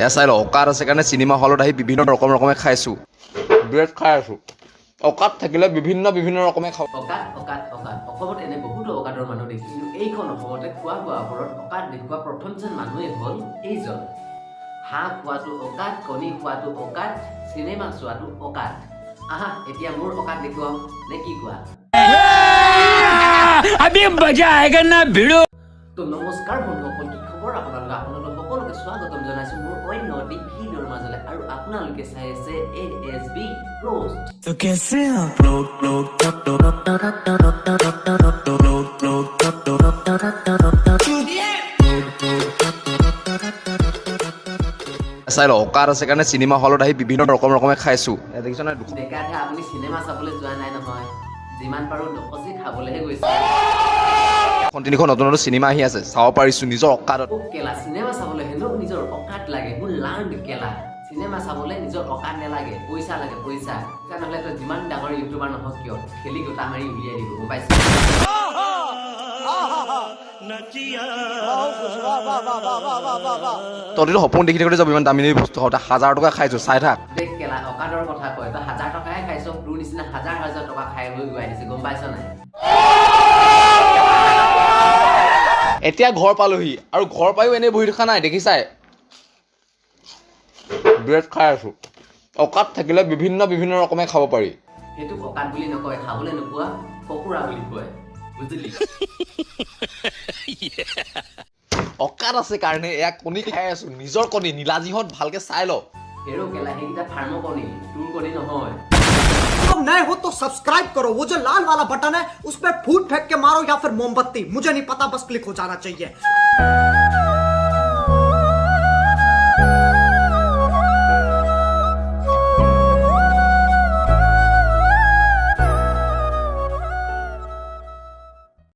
এয়া চাই ল, অকাত আছে কাৰণে চিনেমা হলত আহি বিভিন্ন ৰকম ৰকমে খাইছোঁ, ব্ৰেড খাই আছোঁ। অকাত থাকিলে বিভিন্ন বিভিন্ন ৰকমে খাওঁ। অকাত, অকাত, অকাত। অসমত এনে বহুতো অকাতৰ মানুহ দেখিছোঁ, কিন্তু এইখন অসমতে খোৱা বোৱাৰ ওপৰত অকাত দেখুওৱা প্ৰথমজন মানুহেই হ'ল এইজন। হাঁহ খোৱাটো অকাত, কণী খোৱাটো অকাত, চিনেমা চোৱাটো অকাত। আহা, এতিয়া মোৰ অকাত দেখুৱাওঁ নে কি কোৱা? अभी मजा आएगा ना भिड़ू। তো নমস্কাৰ বন্ধুসকল, কি খবৰ আপোনালোক? আপোনালোক সকলোকে স্বাগতম জনাইছোঁ মোৰ অন্য এটি ভিডিঅ'ৰ মাজলৈ আৰু আপোনালোকে চাই আছে এ এছ বি ৰ'ষ্ট। तो कैसे आप लोग लोग लोग लोग চাই ল, অকাত আছে কাৰণে চিনেমা হলত আহি বিভিন্ন ৰকম ৰকমে খাইছোঁ। এয়া দেখিছ নাই? ডেকাধা, আপুনি চিনেমা চাবলৈ যোৱা নাই নহয়, যিমান পাৰোঁ দকচি খাবলৈহে গৈছে। এখন তিনিখন নতুন নতুন চিনেমা আহি আছে, চাব পাৰিছোঁ নিজৰ অকাতত। অ' কেলা, চিনেমা চাবলৈ হেনো নিজৰ অকাত লাগে। মোৰ লাণ্ড কেলা, চিনেমা চাবলৈ নিজৰ অকাত নালাগে, পইচা লাগে, পইচা। পইচা নহ'লে তই যিমান ডাঙৰ ইউটিউবাৰ নহওক কিয়, ঠেলি গোটা মাৰি উলিয়াই দিব, গম পাইছ? তহঁতিতো সপোন দেখি থাকোঁতে যাব ইমান দামী দামী বস্তু খাওঁতে। 1000 টকা খাইছোঁ, চাই থাক। দেখ কেলা, অকাতৰ কথা কয়। তই 1000 টকাহে খাইছ, তোৰ নিচিনা হাজাৰ হাজাৰ টকা খাই বৈ ঘূৰাই দিছে, গম পাইছ নাই? এতিয়া ঘৰ পালোহি আৰু ঘৰ পায়ো এনেই বহি থকা নাই, দেখিছাই, ব্ৰেড খাই আছোঁ। অকাত থাকিলে বিভিন্ন বিভিন্ন ৰকমে খাব পাৰি। সেইটোক অকাত বুলি নকয়, খাবলৈ নোপোৱা পকোৰা বুলি কয়, বুজিলি? অকাত আছে কাৰণে এয়া কণী খাই আছোঁ, নিজৰ কণী। নীলাজীহঁত ভালকে চাই ল। হেৰৌ কেলা, সেইকেইটা ফাৰ্মৰ কণী, তোৰ কণী নহয়। अब नए हो तो सब्सक्राइब करो, वो जो लाल वाला बटन है उस पर फूट फेंक के मारो या फिर मोमबत्ती, मुझे नहीं पता, बस क्लिक हो जाना चाहिए।